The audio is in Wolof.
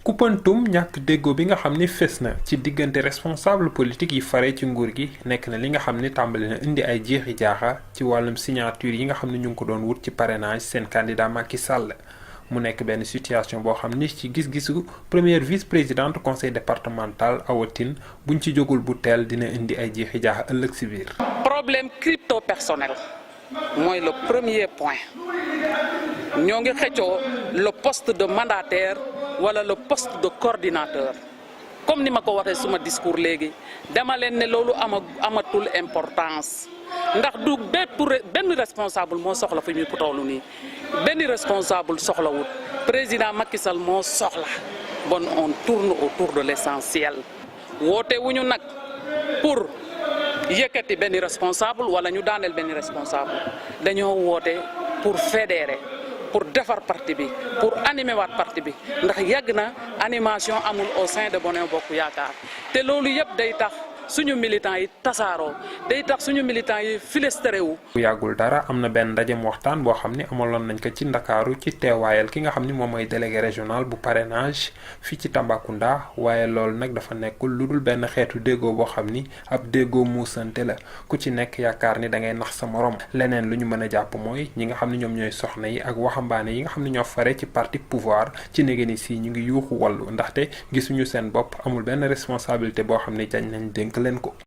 Koupantoum ñàkk déggoo bi nga xam ni fës na ci diggante responsable politique yi fare ci nguur gi nekk na li nga xam ni tàmbali na indi ay jeexi jaaxa ci wàllum signature yi nga xam ne ñu ngi ko doon wut ci parrainage seen candidat Macky Sall. mu nekk benn situation boo xam ni ci gis-gisu première vice-présidente conseil départemental Awa Tine buñ ci jógul bu teel dina indi ay jeexi jaaxa ëllëg si biir. problème crypto personnel mooy le premier point ñoo ngi xëccoo le poste de mandataire wala le poste de coordinateur comme ni ma ko waxee suma discours léegi dama leen ne loolu amatul importance ndax du benn responsable moo soxla fi ñu toll nii benn responsable soxlawut président Macky Sall moo soxla bon on tourne autour de l'essentiel woote wuñu nag pour yëkkati benn responsable wala ñu daaneel benn responsable dañoo woote pour fédérer pour defar parti bi pour animer waat parti bi ndax yàgg na animation amul au sein de Benno Bokk Yaakaar te loolu yëpp day tax suñu militants yi tasaaroo day tax suñu militants yi filestré wu. bu yàggul dara am na benn ndajem waxtaan boo xam ni amaloon nañ ko ci Ndakaaru ci teewaayal ki nga xam ni moom mooy délégué régional bu parrainage fii ci Tambacounda waaye loolu nag dafa nekkul lu dul benn xeetu déggoo boo xam ni ab déggoo muusante la ku ci nekk yaakaar ni da ngay nax sa morom leneen lu ñu mën a jàpp mooy ñi nga xam ni ñoom ñooy soxna yi ak waxambaane yi nga xam ni ñoo fare ci parti pouvoir ci néegéeni si ñu ngi yuuxu wallu ndaxte gisuñu seen bopp amul benn responsabilité boo xam ni jañ nañ dénk leen ko.